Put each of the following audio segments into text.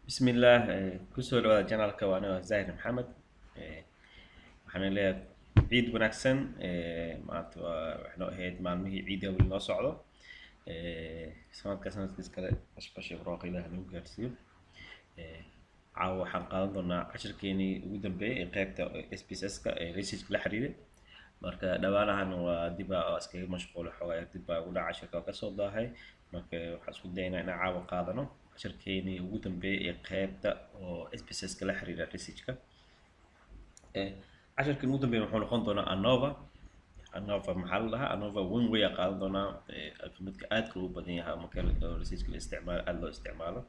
Bismillaah, kusoo dhawaada channelka. Waa anigoo Zahir Maxamed. Waxaan leeyahay ciid wanaagsan. Maanta waa waxay noo ahayd maalmihii ciidda, weli noo socdo. Sanadka sanadkiis kale bashbash iyo barwaaqo Ilaah nagu gaarsiiyo. Caawa waxaan qaadan doonaa cashirkeenii ugu dambeeyay ee qeybta SPSS-ka ee research la xiriiray. Marka dhawaanahan waa dib aa iskaga mashquulay xoogaa, dib baa ugu dhaca, cashirka waa kasoo daahay. Marka waxaan isku daynaa inaan caawa qaadano cashirkeenii ugu dambeeyay ee qeybta oo SPSS-ka la xiriira research-ka. Cashirkan ugu dambeeya wuxuu noqon doonaa ANOVA. ANOVA maxaa la dhahaa? ANOVA one way aa qaadan doonaa, midka aadka ugu badan yahay marka research-ka la isticmaalo, aada loo isticmaalo.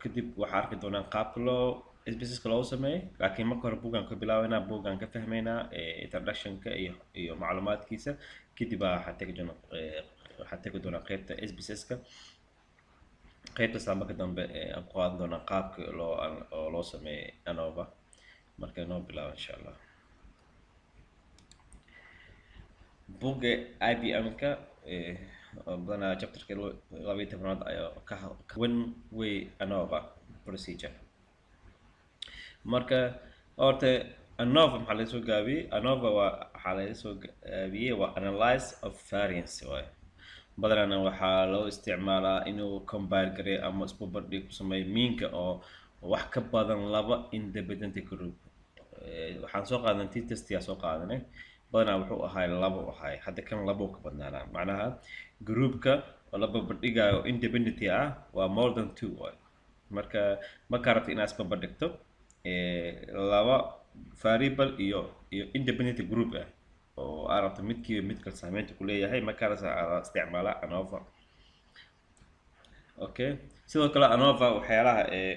Kadib waxaa arki doonaa qaabka loo SPSS-ka loogu sameeyo, laakiin marka hore buuggaan ka bilaabeynaa, buuggaan ka fahmeynaa introduction-ka iyo macluumaadkiisa. Kadib baa waxaa tegi doonaa qeybta SPSS-ka. Qeybtaas marka dambe aan ku qaadan doonaa qaabka loo oo loo sameeyo ANOVA. Marka noo bilaabo, insha Allah. Buugga IBM-ka oo badanaa chapterka 12aad ayaa ka one way ANOVA procedure. Marka horta ANOVA maxaa laga soo gaabiyey? ANOVA waa waxaa laga soo gaabiyey waa analyze of variance waaye. Badanana waxaa loo isticmaalaa inuu compare gareeyo ama isbarbardhig ku sameeyo meanka oo wax ka badan laba independent group. Waxaan soo qaadanay t-test yaa soo qaadanay, badanaa wuxuu ahay labo ahay, hadda kan labo ka badnaanaa. Macnaha groupka oo la barbardhigayo independent ah waa more than two waay. Marka markaa rabto inaad isbarbardhigto laba variable iyo independent group ah oo aad rabto midkiiba mid kale saameynta ku leeyahay, markaas aa isticmaala ANOVA. Okay, sidoo kale ANOVA waxyaalaha ee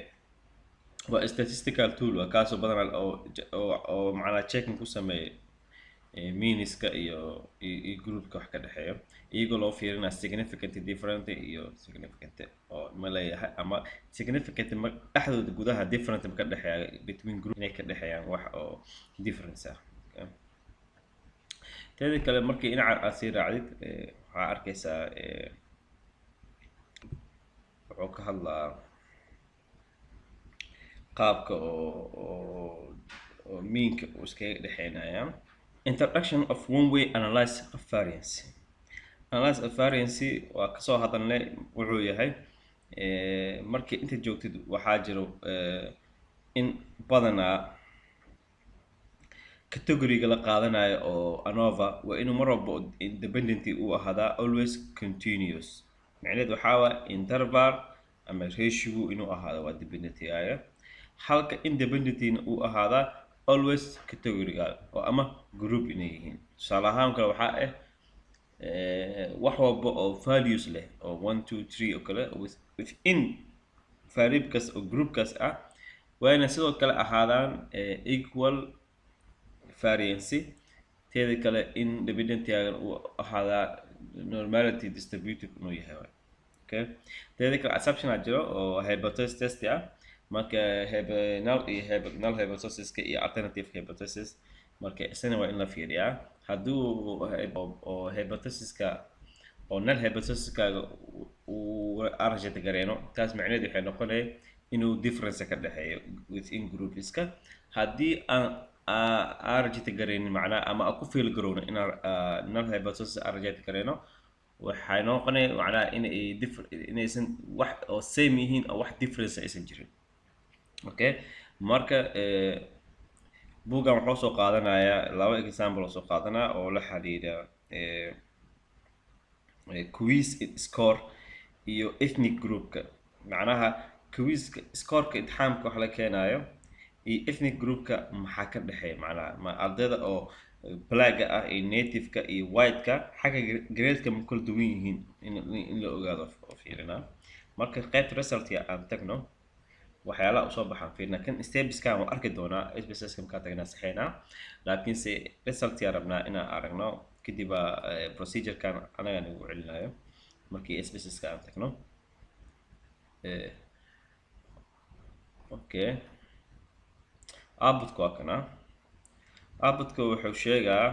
waa statistical tool, waa kaasoo badanaa oo macnaha checking ku sameeya meanska iyo groupka wax ka dhexeeyo, iyagoo loo fiirinaya significant different iyo significant oo ma leeyahay ama significant ma dhexdooda gudaha different ma ka dhexeeya, between group inay ka dhexeeyaan wax oo difference ah. Okay. Teeda kale, markii dhinaca aad sii raacdid, waxaa arkaysaa wuxuu ka hadlaa qaabka oo meanka uu iskaga dhexeynaya. Introduction of one way analysis of variance. Analysis of variance waa kasoo hadalnay wuxuu yahay. Markii inta joogtid waxaa jiro in badanaa categoryga la qaadanayo oo ANOVA waa inuu mar walba independent uu ahaadaa, always continuous. Macnaheed waxaa waa interval ama ratio inuu ahaado waa dependency-gaaga, halka independentina uu ahaadaa always category-gaaga oo ama group inay yihiin. Tusaale ahaan kale waxaa ah wax walba oo values leh oo one, two, three oo kale within variabkaas oo groupkaas ah waa inay sidoo kale ahaadaan equal variance. Teeda kale, independent-gaagan uu ahaadaa normality distributed inuu yahay waay. Okay, teeda kale assumption aa jiro oo hypothesis test ah. Marka null iyo null hypothesiska iyo alternative hypothesis, marka isna waa in la fiiriyaa. Hadduu oo hypothesiska oo null hypothesiskaaga uu reject gareeno, taas macnaheedu waxay noqonaya inuu difference ka dhexeeyo within groupiska. Haddii aan reject gareynin, macnaha ama aan ku fail garowno inaan null hypothesis aan reject gareyno, waxay noqonaya macnaha inay inaysan wax oo same yihiin oo wax difference aysan jirin. Okay, marka buuggan wuxuu soo qaadanayaa laba example oo soo qaadanaya oo la xiriira quiz score iyo ethnic groupka. Macnaha quizka scoreka imtixaamka wax la keenayo iyo ethnic groupka maxaa ka dhexeeya? Macnaha ma ardayda oo blacka ah iyo native-ka iyo white-ka xagga grade-ka ma kala duwan yihiin, in la ogaado oo fiirinaa. Marka qaybta resultka aan tagno, waxyaalaha usoo baxaan fiirina. Kan stepskan waan arki doonaa, SPSS markaa tagnaa saxeynaa, laakiinse resultka rabnaa inaan aragno. Kadib procedurekan anaga nagu celinayo markii SPSS-ka aan tagno. Okay, outputka waa kana. Outputka wuxuu sheegaa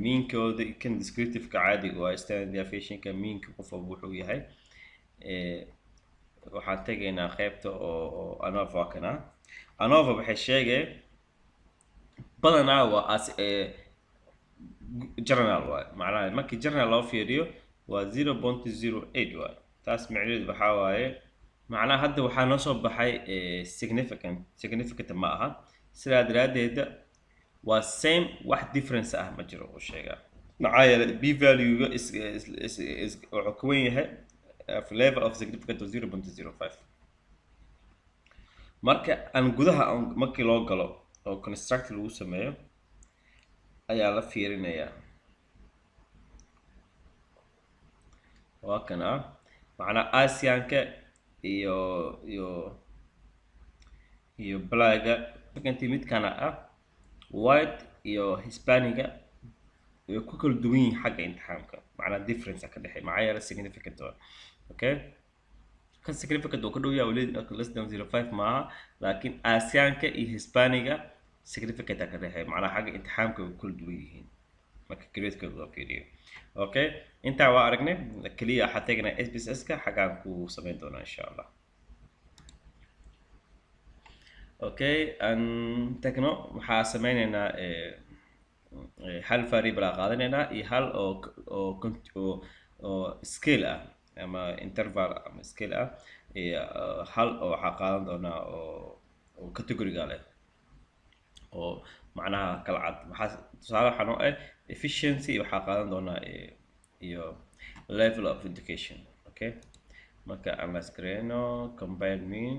meankooda. Kan descriptive-ka caadiga waa standard deviation-ka meanka qof walba wuxuu yahay. Waxaan tegaynaa qeybta oo ANOVA kana. ANOVA waxay sheegay badanaa waa as general waay. Macnaha markii general loo fiiriyo waa 0.08 waay. Taas micnaheedu waxaa waaye, macnaha hadda waxaa noo soo baxay significant. Significant ma aha, sidaa daraaddeeda waa same, wax difference ah ma jiro uu sheegaa, maxaa yeelay p value-ga is wuxuu ka wen yahay level of significant of 0.05. Marka aan gudaha markii loo galo oo construct lagu sameeyo ayaa la fiirinayaa. Waa kan ah, macnaa Asianka iyo blaga midkana ah, white iyo Hispaniga way ku kala duwan yihiin xagga imtixaamka, macnaa difference ka dhexeey, maxaa yeelay significant waa okay. Kan significant uu ka dhow yahay weli, less than 0.5 maaha, laakiin Asianka iyo Hispaniga significant ka dhexeey, macnaha xagga imtixaamka way ku kala duwan yihiin marka grade-kooda loo fiiriyo. Okay, intaa waa aragnay. Keliya waxaa tegnaa SPSS ka, xaggaan ku samayn doonaa insha Allah. Okay, aan tagno. Waxaa sameyneynaa hal variable aa qaadanaynaa iyo hal oo scale ah ama interval ama scale ah, iyo hal oo waxaa qaadan doonaa oo category-ga leh oo macnaha kala cad. Maxaa tusaale waxaa noo ah efficiency, waxaa qaadan doonaa iyo level of education. Okay, marka analyze gareyno, combine mean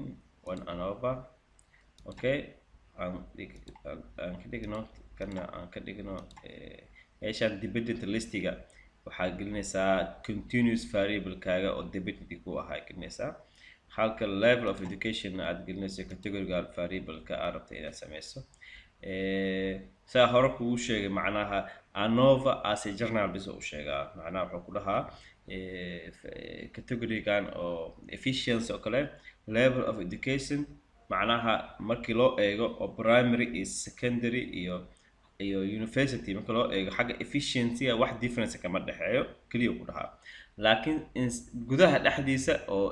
one ANOVA. Okay, aan ka dhigno kana, aan ka dhigno meeshaan dependent listiga waxaa gelinaysaa continuous variable-kaaga oo dependent ku ahaa gelinaysaa, halka level of education aad gelinayso categorical variable-ka aad rabta inaad sameyso. Saa hore kugu sheegay, macnaha ANOVA as a journal bis u sheegaa, macnaha wuxuu ku dhahaa category-gan oo efficiency oo kale, level of education, macnaha markii loo eego oo primary iyo secondary iyo university marka loo eego xagga efficiency-ga wax difference kama dhexeeyo keliya ku dhahaa. Laakiin gudaha dhexdiisa oo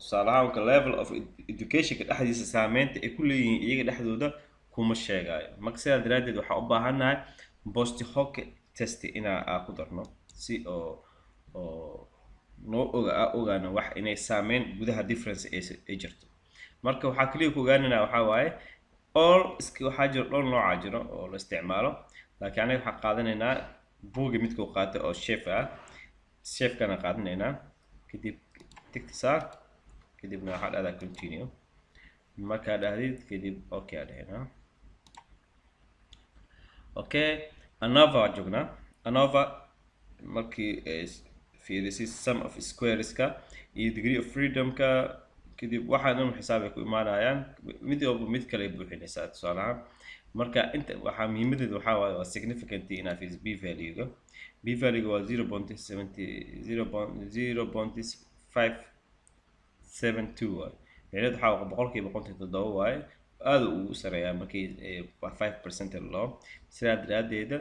tusaale ahaan level of education-ka dhexdiisa saameynta ay ku leeyihiin iyaga dhexdooda kuma sheegayo. Marka sidaa daraaddeed waxaan u baahannahay post hoc test inaa aa ku darno si oo noo oga aa ogaano wax inay saameyn gudaha difference ay jirto. Marka waxaa kaliya ku ogaanayna waxaa waaye all waxaa jiro dhowr noocaa jiro oo la isticmaalo, laakiin aniga waxaan qaadanaynaa buugi midka uu qaatay oo Scheffe ah. Scheffekana qaadanaynaa, kadib tigta saar, kadibna waxaa dhahdaa continue. Markaa dhahdid kadib okay aa dhahaynaa. Okay, ANOVA waa joognaa. ANOVA markii fiirisid sum of squareska iyo degree of freedomka, kadib waxaa dhan xisaab ay ku imaanayaan, mid walba mid kale ay buuxinaysaa. Tusaale ahaan marka inta waxaa muhiimadeedu waxaa waaye waa significant inaad fiirisid p value-ga. P value-ga waa 0.70, 0.572 waaye. Micnaheedu waxaa waa 57% waaye, aad ugu sareeyaa markii 5% loo. Sidaa daraaddeeda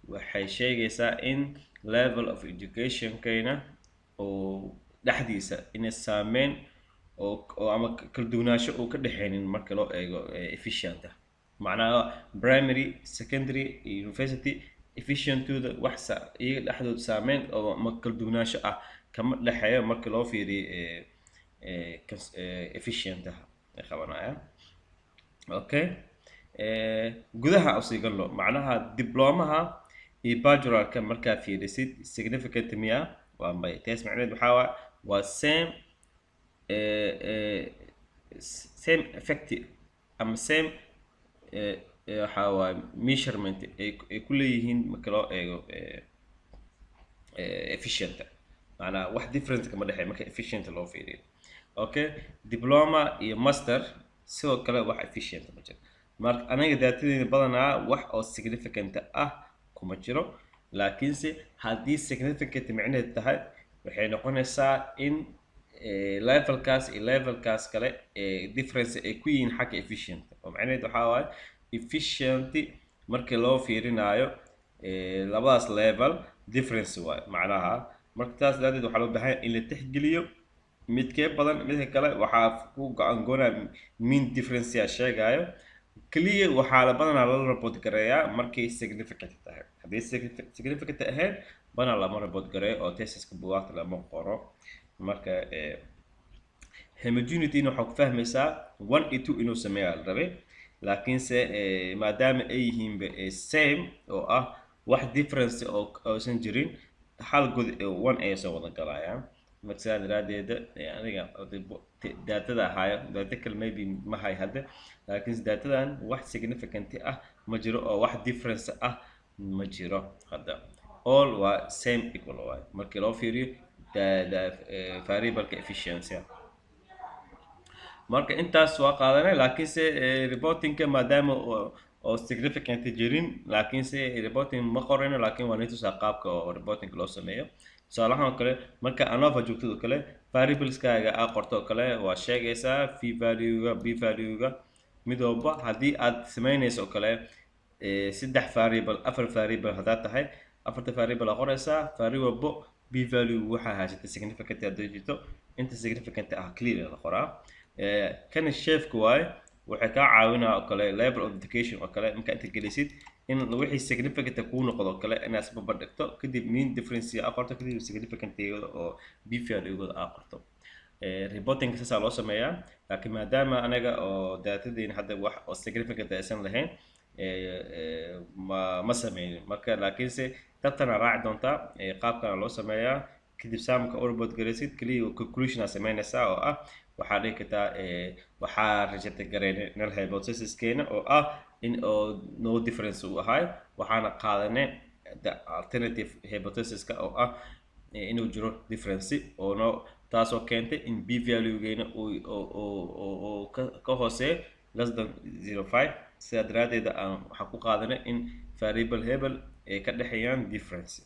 waxay sheegaysaa in level of education-kayna oo dhexdiisa inay saameyn oo ama kala duwanaansho uu ka dhexeynin marka loo eego efficient ah, macnaha primary, secondary iyo university efficientooda wax iyaga dhexdooda saameyn oo ama kala duwanaansho ah kama dhexeeyo marka loo fiiriyo efficient ah ay qabanayaan. Okay, gudaha usii galno, macnaha diblomaha iyo bachelorka markaa fiirisid significant miya? Waa may. Taas macnaheed waxaa waa same effect ama same waxaa waaye measurement ay ku leeyihiin marka loo eego efficient, macnaha wax difference kama dhexeeyo marka efficient loo fiiriyo. Okay, diploma iyo master sidoo kale wax efficient ma jiro. Marka aniga datadeena badanaa wax oo significant ah kuma jiro, laakiinse haddii significant micnaheed tahay waxay noqonaysaa in levelkaas iyo levelkaas kale difference ay ku yihiin xagga efficient, oo macnaheed waxaa waaye efficient markii loo fiirinayo labadaas level difference waaye macnaha. Marka taas daraaddeed waxaa loo baahan yahay in la tixgeliyo. Midkee badan midka kale waxaa ku go-an goonaa mean difference yaa sheegayo keliya. Waxaa la badanaa lala report gareeyaa markay significant tahay. Haddii significant ahayn, badanaa lama report gareeyo oo testiska buugaagta lama qoro. Marka homogeneity waxaa ku fahmaysaa one iyo two inuu sameeyaa la rabay, laakiinse maadaama ay yihiinba same oo ah wax difference oo uusan jirin, hal god one ayay soo wada galayaan. Marka sidaa daraadeeda aniga daatada ahaayo, data kale maybe ma hay hadda, laakiinse daatadan wax significant ah ma jiro oo wax difference ah ma jiro hadda. All waa same, equal waay markii loo fiiriyo the variableka efficiency. Marka intaas waa qaadanay, laakiinse reportingka maadaama oo significant jirin, laakiinse reporting ma qorayno, laakiin waa nitusaa qaabka oo reporting loo sameeyo. Tusaalahan oo kale, marka ANOVA joogtid oo kale, variableskaga aa qorto oo kale waa sheegaysaa v value-ga, p value-ga mid walba. Haddii aad samaynayso oo kale saddex variable, afar variable haddaad tahay, afarta variable aa qoraysaa. Variable walbo p value waxaa haysatay significant hadday jirto, inta significant ah clear la qoraa. Kana Scheffeka waaye, waxay kaa caawinaa oo kale level of education oo kale. Marka inta gelisid in wixii significant kuu noqdo oo kale inaad isbarbar dhigto, kadib mean difference aa qorto, kadib significant-igooda oo p value-gooda aa qorto. Reporting saasaa loo sameeyaa, laakiin maadaama anaga oo daatadiina hadda wax oo significant aysan lahayn, ma sameynin. Marka laakiinse tabtana raaci doontaa, qaabkana loo sameeyaa. Kadib saamka u report garaysid, keliya conclusion aa sameynaysaa oo ah waxaa dhihi kartaa waxaa reject gareynay null hypothesiskeena oo ah in oo no difference uu ahay, waxaana qaadanay the alternative hypothesiska oo ah inuu jiro difference oo no, taasoo keentay in p value-geena uu ka hooseeyo less than 0.5. Sidaa daraaddeed aan waxaan ku qaadanay in variable hebel ay ka dhexeeyaan difference.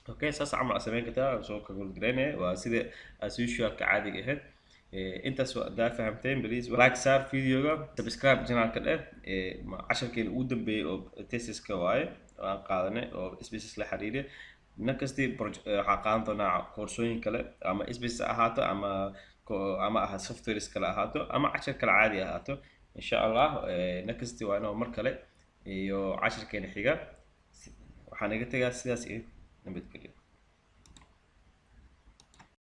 Okay, saas camal aad samayn kartaa. Soo kagulgareynaya waa sida as usualka caadiga ahayd. Intaas haddaa fahamteen, please like saar videoga, subscribe channelka dheh. Casharkeena ugu dambeeyay oo testiska waaye oo aan qaadanay oo SPSS la xiriiriya. Next waxaan qaadan doonaa koorsooyin kale, ama SPSS ha ahaato ama aha softwares kale ahaato ama cashar kale caadi ahaato, insha Allah. Next waa inoo mar kale iyo casharkeena xiga. Waxaan iga tegaa sidaas iyo nabadgelyo.